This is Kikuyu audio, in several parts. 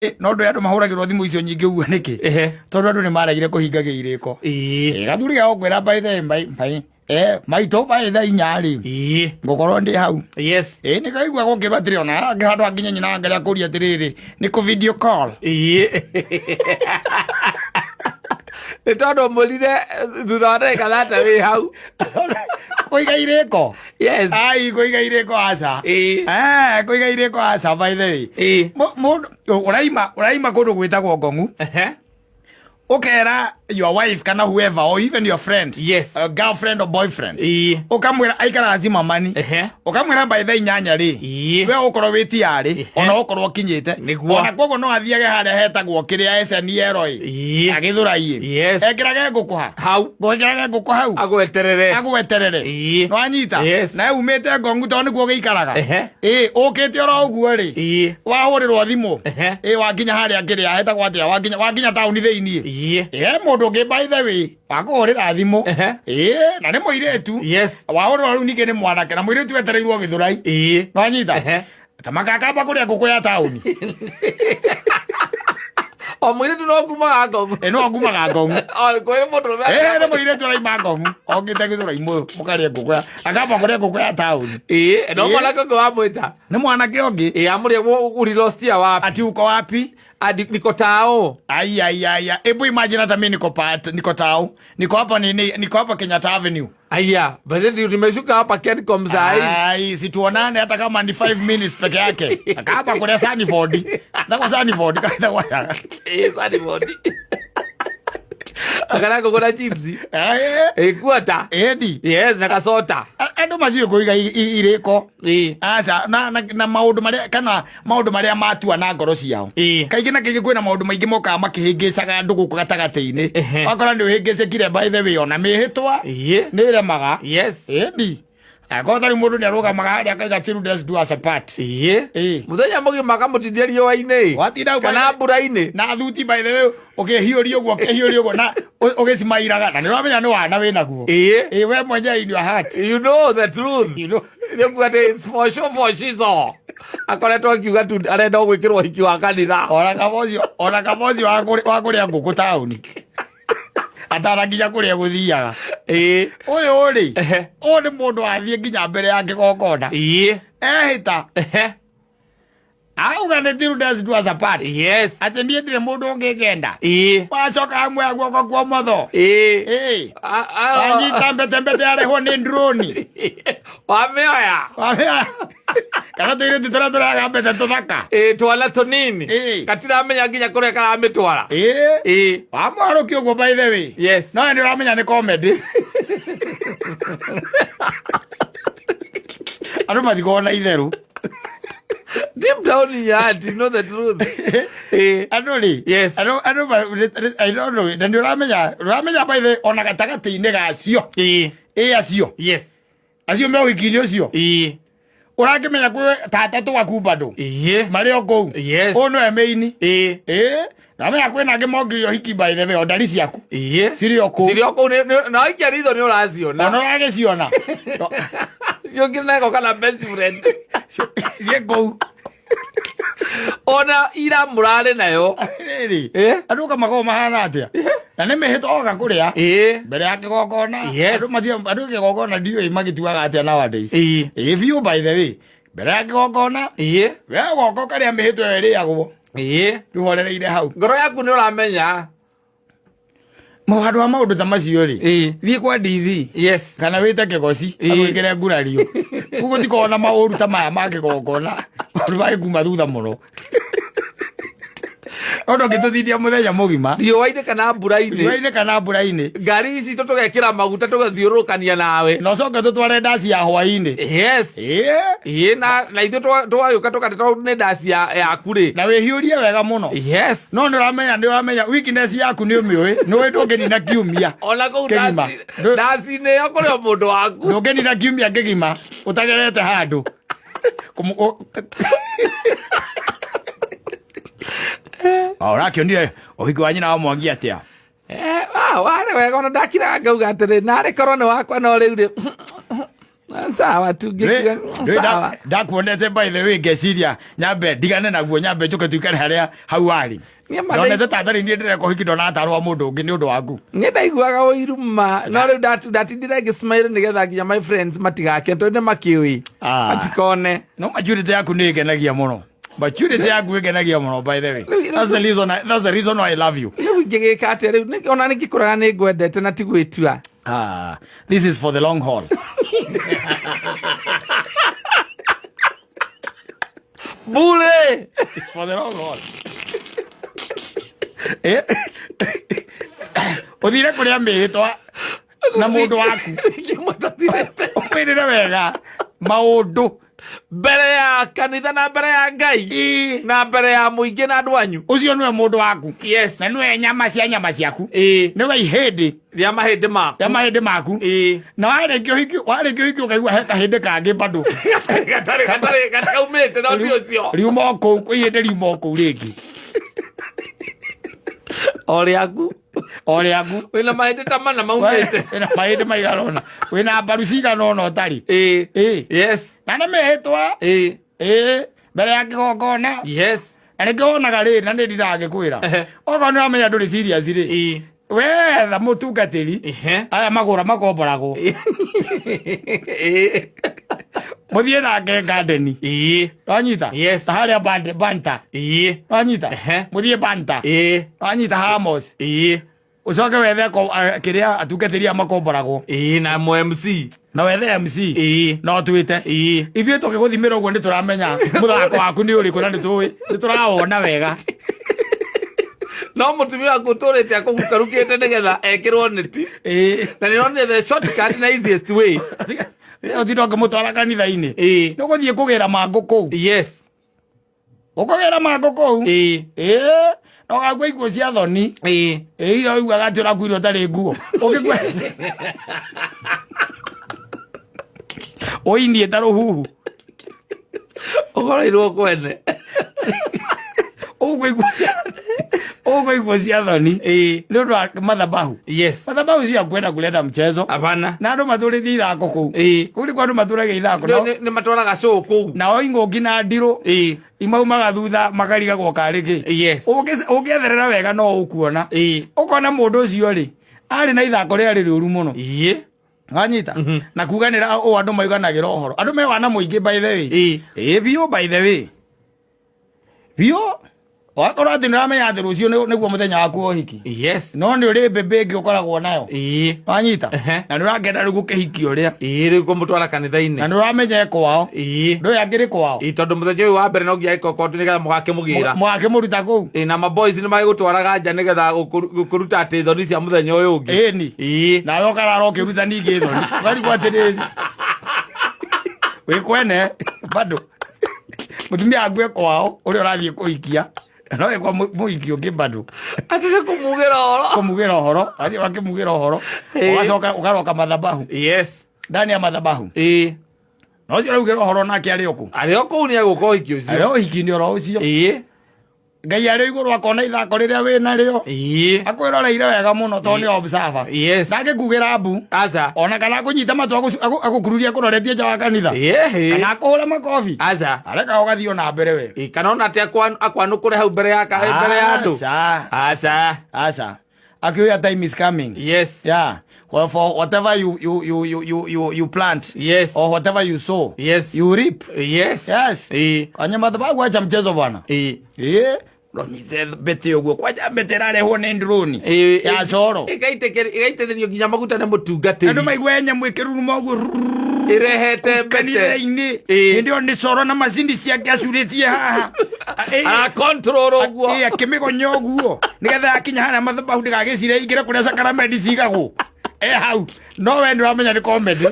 No ndå andå mahå ragä rwo thimå icio nyingä ũguo nĩkĩ? Tondå andå nä maregire kå hingagia irĩko. Gathuri ga gũkwĩra by the by by maitũ by thaa 4 rĩ, ngũkorwo ndĩ hau. Ĩ nĩ kaigua gũkĩrwo atĩrĩ, ona angĩ handũ hakinye nyina angaria kũria atĩrĩrĩ, nĩ kũ video call. Nĩ tondũ mũrire thutha wa ndagĩka 30 wĩ hau. Kũiga irĩko. Ai, kũiga irĩko aca. Kũiga irĩko aca, by the way. Mũndũ ũraima kũndũ gwĩtagwo Ngongu, ũkera your wife kana whoever or even your friend, girlfriend or boyfriend, ũkamwĩra aikaraga Zimamani, ũkamwĩra by thaa 8 rĩ, we ũkorwo wĩ tiarĩ, ona ũkorwo ũkinyĩte. Ona koguo no athiage harĩa hetagwo kĩrĩa SNL ĩ, agĩthũrai ekĩrage ngũkũ ha hau. Gwekĩrage ngũkũ hau. Agweterere. Agweterere. Nĩwanyita? Yes. Nawe umĩte Ngongu tondũ nĩkuo gĩikaraga. Ĩ ũkĩte oro ũguo rĩ, wahũrĩrwo thimũ, ĩ wakinya harĩa kĩrĩa hetagwo atĩa, wakinya taũni thĩiniĩ, he mũndũ ũngĩ by the way wakũhũrĩra thimũ. Ĩ na nĩ mũirĩtu. Wahũrĩrwo rĩu ningĩ nĩ mwanake na mũirĩtu etereirwo Gĩthũrai. Nĩwanyita? Ta makakamba kũrĩa ngũkũ ya taũni. O mũirĩtu no kumaga Ngongu. Ĩ no ngumaga Ngongu. O kwĩ mũndũrũme. Ĩ nĩ mũirĩtu araima Ngongu okĩte Gĩthũrai mũkarĩe ngũkũ ya akamba kũrĩa ngũkũ ya taũni. No mwanake ũngĩ wamwĩta. Nĩ mwanake ũngĩ. Amũria ulilostia wapi? Ati uko wapi? Adi niko tao. Ai ai ai ai. Ebu imagine hata mimi niko part, niko tao. Niko hapa nini? Niko hapa Kenyatta Avenue. Aya, but then nimeshuka hapa Kencom saa hii. Ai, si tuonane hata kama ni 5 minutes peke yake. Akapa kule Sanford. Ndako Sanford kaita kwa. Sanford. Akana kugura chips. Kuota. Edi. Yes, na kasota. Andũ mathiĩ kũiga irĩko. Aca, na maũndũ marĩa kana maũndũ marĩa matua na ngoro ciao. Kaingĩ na kaingĩ kwĩna maũndũ maingĩ mokaga makĩhĩngĩcaga andũ gũkũ gatagatĩ-inĩ. Wakora nĩ ũhĩngĩcĩkire by the way, ona mĩhĩtwa nĩ ĩremaga. Ĩni. Angĩkorwo tarĩu mũndũ nĩ arũgamaga harĩa akaiga till death do us apart. Mũthenya mũgima akamũtindia riũa-inĩ. Watinda kana mbura-inĩ. Na thuti by the way ũkĩhiũria ũguo ũkĩhiũria ũguo na ũgĩcimairaga na nĩ ũramenya nĩ wana wĩ naguo. Ĩ we mwenyewe in your heart. You know the truth. You know. Nĩ kuga atĩ it's for sure for shizo. Akoretwo akiuga tu arenda gwĩkĩrwo hiki wa kanitha. Ona kaba ũcio, ona kaba ũcio wa kũrĩa ngũkũ taũni. Atanakinya kũrĩa gũthiaga. Ũyũ rĩ, ũyũ nĩ mũndũ wathiĩ nginya mbere ya kĩgongona. Ehĩta. Auga nĩ till death do us apart. Atĩ niĩ ndirĩ mũndũ ũngĩngenda. Wacoka hamwe guoko kwa ũmotho. Wanyita mbete mbete yarehwo nĩ drone. Wamĩoya. Wamĩoya. Kana tũirĩtu tũrĩa tũrehaga mbete tũthaka. Twana tũnini. Gatiramenya nginya kũrĩa karamĩtwara. Wamwarũkia ũguo by the way. No nĩ ũramenya nĩ comedy. Andũ matikoragwo na itherũ. Deep down in your heart, you know the truth. Andũ rĩ. Andũ, andũ I don't know. Na nĩ ũramenya, ũramenya by the way, ona gatagatĩ-inĩ gacio. Ĩ acio. Acio me ũhiki-inĩ ũcio. Ũrakĩmenya kwĩ tata twaku bado. Marĩ o kũu. Ũyũ nĩwe mĩini. Namenya kwĩna angĩ mongire ũhiki by the way, o ndari ciaku. Cirĩ o kũu. Cirĩ o kũu, na waikia ritho nĩ ũraciona. Ona ũragĩciona. Ciũkire na gĩko kana best friend. Ciĩ kũu. Ona ira mũrarĩ nayo. Rĩrĩ. Andũ ũkamakorwo mahana atĩa? Na nĩ mĩhĩtwa oka kũrĩa. Mbere ya kĩgongona. Andũ mathiaga, andũ kĩgongona ndiũĩ magĩtuaga atĩa nowadays. Ĩ biũ by the way. Mbere ya kĩgongona. We ũgoka ũkarĩa mĩhĩtwa ĩyo ĩrĩagwo. Rĩu horereire hau. Ngoro yaku nĩ ũramenya. Handũ ha maũndũ ta macio rĩ, thiĩ kwa ndithi. Kana wĩte kĩgoci, agwĩkĩre ngurario. Koguo gũtikoragwo na maũru ta maya ma kĩgongona. Maũndũ mangĩkuma thutha mũno. Ũndũ ũngĩtũtindia mũthenya mũgima. Riũa-inĩ kana mbura-inĩ. Riũa-inĩ kana mbura-inĩ. Ngari ici itũ tũgekĩra maguta tũgathiũrũrũkania nawe. Na ũcoke tũtware ndaci ya hwaĩ-inĩ. Na ithuĩ twagĩũka tũkate tondũ nĩ ndaci yaku rĩ. Na wĩhiũrie wega mũno. No nĩ ũramenya weakness yaku nĩ ũmĩũĩ. Nĩ ũĩ ndũngĩnina kiumia Ona kũu kĩgima. ndaci-inĩ ĩyo kũrĩ o mũndũ waku. Ndũngĩnina kiumia kĩgima ũtagerete handũ. Ũrakĩonire ũhiki wa nyina wa Mwangi atĩa? Warĩ wega, ona ndakiraga ngauga atĩrĩ, narĩ korwo nĩ wakwa no rĩu rĩ. Sawa tu ngĩkiuga, sawa. Ndakuonete by the way, ngeciria nyambe ndigane naguo, nyambe njũke tuikare harĩa hau warĩ. Niĩ ma Ndonete ta tarĩ niĩ ndĩreka ũhiki, ndona tarwa mũndũ ũngĩ nĩ ũndũ waku. Nĩ ndaiguaga ũiru ma, no rĩu ndatindire ngĩsmile nĩgetha nginya my friends matigake, tondũ nĩ makĩũĩ. Ah. Matikone. No maturity yaku nĩ ĩngenagia mũno, maturity yaku ĩngenagia mũno by the way. That's the reason why I love you. Rĩu ingĩgĩka atĩa rĩu? Ona nĩngĩkũraga nĩ ngwendete na ti gwĩtua. Ah, this is for the long haul. Bure. It's for the long haul. Ũthire kũrĩa mĩhĩtwa na mũndũ waku. Kĩmũtathirĩte. Ũmwĩrĩre wega maũndũ. Mbere ya kanitha na mbere ya Ngai na mbere ya mũingĩ na andũ anyu. Ũcio nĩwe mũndũ waku. Yes. Na nĩwe nyama cia nyama ciaku. Ĩĩ. Nĩwe ihĩndĩ rĩa mahĩndĩ maku. Rĩa mahĩndĩ maku. Ĩĩ. Na warĩkia ũhiki, warĩkia ũhiki ũkaigua he kahĩndĩ kangĩ bado. Gatarĩ gataumĩte, no ti ũcio. Riuma o kũu, ihĩndĩ riuma o kũu rĩngĩ. O rĩaku. O rĩaku. Wĩna mahĩndĩ ta mana maumĩte. Wĩna mahĩndĩ maigana ũna, wĩna mbaru cigana ũna ũtarĩ. Ĩĩ. Ĩĩ. Yes. Na nĩ mĩhĩtwa. Ĩĩ. Ĩĩ, mbere ya kĩgongona. Yes. Na nĩkĩo wonaga rĩ, na nĩ ndindaga ngĩkwĩra, okorwo nĩ ũramenya ndũrĩ serious rĩ, wetha mũtungatĩri. Aya magũra makomboragwo. Mũthiĩ nake garden. Wanyita? Yes. Ta harĩa banta. Wanyita? Ehe. Mũthiĩ banta. Wanyita Hamos? Ĩĩ. Ũcoke wethe kĩrĩa atungatĩri aya makomboragwo. Ĩĩ, na mo MC. Na wethe MC. Ĩĩ. Na ũtwĩte. Ĩĩ. Ithuĩ tũgĩgũthimĩra ũguo nĩ tũramenya mũthako waku nĩ ũrĩkũ, na nĩ tũĩ, nĩ tũrawona wega. No mũtumia waku ũtũrĩte akũgukarukĩte nĩgetha ekĩrwo neti. Ĩĩ. Na nĩ onire the shortcut na easiest way. Ũtinda ũkĩmũtwara kanitha-inĩ. Ĩĩ. Nĩ ũgũthiĩ kũgĩra mangũ kũu. Yes. Ũkũgĩra mangũ kũu. Ĩĩ. Ĩĩ, na ũgakua ikuũ cia thoni. Ĩĩ. Ĩĩ, iria ũiguaga atĩ ũrakuire ũtarĩ nguo, ũgĩkua ũinie ta rũhuhu. Ũkoreirwo kwene. Ũguo ikuũ cia thoni. Ĩĩ. Nĩ ũndũ wa mathabahu. Yes. Mathabahu cia kwenda kuleta mchezo. Hapana. Na andũ matũrĩtie ithako kũu. Ĩĩ. Kũu nĩkuo andũ matũragia ithako. Nĩ matwaraga show kũu. Nao ingũki na ndirũ Ĩĩ. imaumaga thutha makarigagwo karĩ kĩ. Yes. Ũngĩetherera wega no ũkuona. Ĩĩ. Ũkona mũndũ ũcio rĩ, arĩ na ithako rĩarĩ rĩũru mũno. Ĩĩ. Wanyita? Na kuganĩra ũũ andũ maiganagĩra ũhoro, andũ me wana mũingĩ by the way. Ĩĩ. Ĩĩ biũ, by the way biũ, wakorwo atĩ nĩũramenya atĩ rũciũ nĩguo mũthenya waku wa ũhiki. Yes. No nĩ ũrĩ mbĩmbĩ ĩngĩ ũkoragwo nayo. Ĩĩ. Wanyita? Ehe. Na nĩũrakenda rĩu gũkĩhikia ũrĩa. Ĩĩ, rĩu kũmũtwara kanitha-inĩ. Na nĩũramenya e kwao. Ĩĩ. Ndũĩ akĩrĩ kwao. Ĩĩ, tondũ mũthenya ũyũ wa mbere no nginya ĩkorwo kotũ nĩgetha mũgakĩmũgĩra. Mũgakĩmũruta kũu. Ĩĩ, na maboys nĩ magĩgũtwaraga nja nĩgetha gũkũruta atĩ thoni cia mũthenya ũyũ ũngĩ. Ĩni. Ĩĩ. Nawe ũkarara ũkĩruta ningĩ thoni, ũkarigwo atĩrĩrĩ, wĩ kwene bado mũtumia waku e kwao ũrĩa ũrathiĩ kũhikia, no wĩ kwa mũhiki ũngĩ bado. Atĩ nĩ kũmugĩra ũhoro. Kũmugĩra ũhoro, athiĩ ũgakĩmugĩra ũhoro. Ĩĩ. Ũgacoka ũkaroka mathabahu. Yes. Ndani ya mathabahu. Ĩĩ. Na ũcio ũraugĩra ũhoro nake arĩ o kũ? Arĩ o kũu, nĩ egũka ũhiki ũcio. Arĩ o ũhiki-inĩ oro ũcio. Ĩĩ. Ngai arĩ igũrũ akona ithako rĩrĩa wĩ narĩo. Ĩĩ. Akwĩroreire wega mũno tondũ nĩ observer. Yes. Ndangĩkugĩra mbu. Aca. Ona kana akũnyita matũ agũkururia akũroretie nja wa kanitha. Ĩĩ. Kana akũhũre makobi. Aca. Areka ũgathiĩ ona mbere we. Ĩĩ, kana ona atĩ akwanũkũre hau mbere ya mbere ya andũ. Aca. Aca. Aca. Akiuga time is coming. Yes. Yeah. Well, for whatever you plant. Yes. Or whatever you sow. Yes. You reap. Yes. Yes. Ĩĩ. Kwenye madhabahu acha mchezo bwana. Ĩĩ. Ĩĩ. Ronyithe mbete ũguo. Kwanja mbete ĩrarehwo nĩ drone. Ĩĩ. Ya coro. Ĩgaitĩrĩrio nginya maguta nĩ mũtungatĩri. Andũ maigue nyamũ ĩkĩruruma ũguo. Ĩrehete mbete. Kanitha-inĩ. Ĩĩ. Hĩndĩ ĩyo nĩ coro na macini ciake acurĩtie haha. Ĩĩ. Ara control ũguo. Ĩĩ, akĩmĩgonya ũguo nĩgetha yakinya harĩa mathabahu ndĩgagĩcire ingĩre kũrĩa sakaramenti cigagwo e hau, no we nĩ ũramenya nĩ comedy.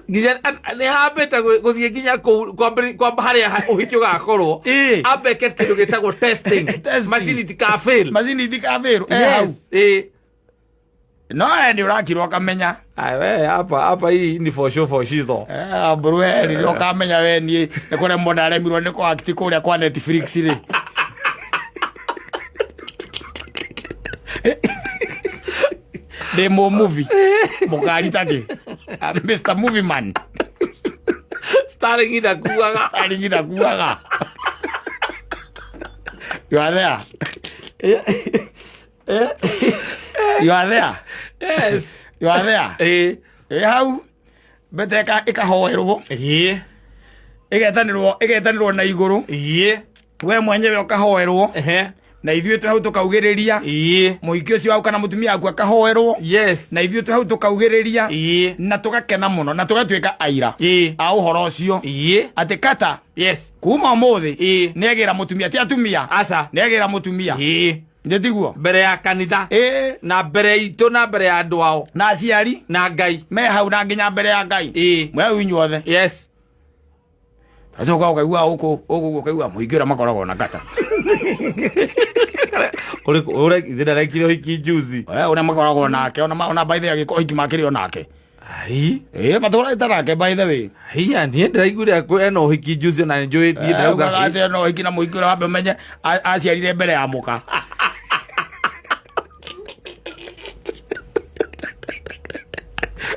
Nginya nĩ hambĩte gũthiĩ nginya kũu kwamba harĩa ũhiki ũgakorwo. Ĩĩ. Ambeke kĩndũ gĩtagwo testing. Testing. Macini itikafail. Macini itikabĩrwo e hau. Yes. Ĩĩ. No we nĩ ũrakirwo ũkamenya. Ai, we hapa hapa, hii ni for sure for shizo. Mbũrũ we rĩrĩa ũkamenya we niĩ nĩ kũremwo ndaremirwo nĩ kũ-act kũrĩa kwa Netflix rĩ. Ndĩ mũ movie. Mũkari takĩ Mr. Movie Man. Starring ndakuaga. Starring ndakuaga. You are there. You are there. Yes. You are there. Ĩĩ. Ĩ hau mbete ĩkahoerwo. Ĩĩ. Ĩgetanĩrwo na igũrũ. Ĩĩ. We mwenyewe ũkahoerwo. Ehe. Na ithuĩ twĩ hau tũkaugĩrĩria. Ĩĩ. Mũhiki ũcio waku kana mũtumia waku akahoerwo. Yes. Na ithuĩ twĩ hau tũkaugĩrĩria. Ĩĩ. Na tũgakena mũno na tũgatuĩka aira Ĩĩ. a ũhoro ũcio. Ĩĩ. Atĩ kata Yes. kuma ũmũthĩ Ĩĩ. nĩagĩra mũtumia ti atumia. Aca. Nĩagĩra mũtumia. Ĩĩ. Ndĩtiguo? Mbere ya kanitha. Ĩĩ. Na mbere itũ na mbere ya andũ ao. Na aciari. Na Ngai. Me hau na nginya mbere ya Ngai. Ĩĩ. Mwĩ hau inyuothe. Yes. Acoka ũkaigua gũkũ ũguo ũkaigua mũingĩ ũrĩa makoragwo na kata. Ũrĩkũ ũrĩa ithe ndarekire ũhiki juzi. Ũrĩa makoragwo nake ona by the way agĩkorwo ũhiki makĩrĩ o nake. Ai. Ĩĩ matũrĩte nake by the way. Hiya niĩ ndĩraiguire kwĩ ena ũhiki juzi ona nĩnjũĩ niĩ ndĩrauga Ugaga atĩ no ũhiki na mũhiki ũrĩa wambe ũmenye aciarire mbere ya mũka.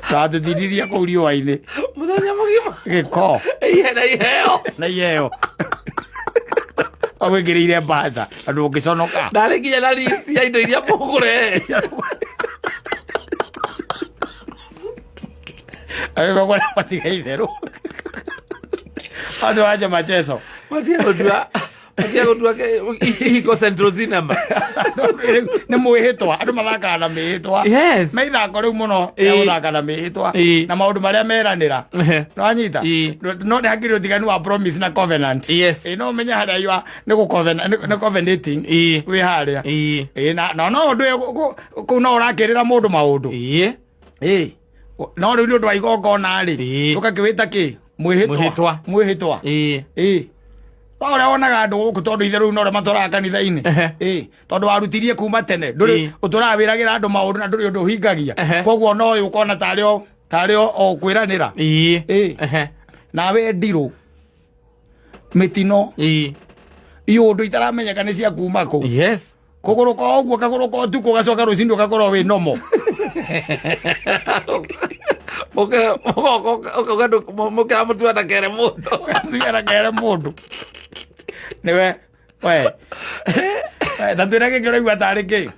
Ndatĩtindirie kũu riũa-inĩ. Mũthenya mũgima. Gĩko. Ihe na iheo. Na iheo. Agwĩkĩrĩire mbaca andũ ũngĩconoka. Ndarĩ nginya na list ya indo iria mũgũre. Agĩkorwo matiga itherũ. Andũ anja macheso. Matia gũtua ihiko Central Cinema. Nĩ mwĩhĩtwa andũ mathakaga na mĩhĩtwa. Yes. Me ithako rĩu mũno Ĩĩ. ya gũthaka na mĩhĩtwa Ĩĩ. na maũndũ marĩa meranĩra. Ehe. Nĩwanyita? Ĩĩ. No nĩ hakĩrĩ ũtiganu wa promise na covenant. Yes. Ĩĩ no ũmenye harĩa you are nĩ gũ covenant nĩ covenanting. Ĩĩ. Wĩ harĩa. Ĩĩ. Ĩĩ na no ũndũ ũyũ kũu no ũrakĩrĩra mũndũ maũndũ. Ĩĩ. Ĩĩ. No rĩu nĩ ũndũ wa igongona rĩ. Ĩĩ. Tũgakĩwĩta kĩ? Mwĩhĩtwa. Mwĩhĩtwa. Mwĩhĩtwa. Ĩĩ. Ĩĩ. Ta ũrĩa wonaga andũ gũkũ tondũ ithe rĩu no ũrĩa matwaraga kanitha-inĩ. Ehe. Ĩĩ. Tondũ warutirie kuma tene. Ndũrĩ Ĩĩ. ũtũraga wĩragĩra andũ maũndũ na ndũrĩ ũndũ ũhingagia. Ehe. Koguo no ũyũ ũkona tarĩ o kwĩranĩra. Ĩĩ. Ĩĩ. Ehe. Nawe ndirũ. Mĩtino. Ĩĩ. Iũndũ itaramenyeka nĩ cia kuma kũ. Yes. Kũgũrũ kwa ũguo kagũrũ kwa ũtukũ ũgacoka rũcinĩ ũgakorwo wĩ nomo. Ũkauga mũkĩra mũtua ndakere mũndũ. Mũtua ndakere mũndũ. Nĩwe we. Ta twĩre gĩkĩ ũraigua tarĩ kĩ?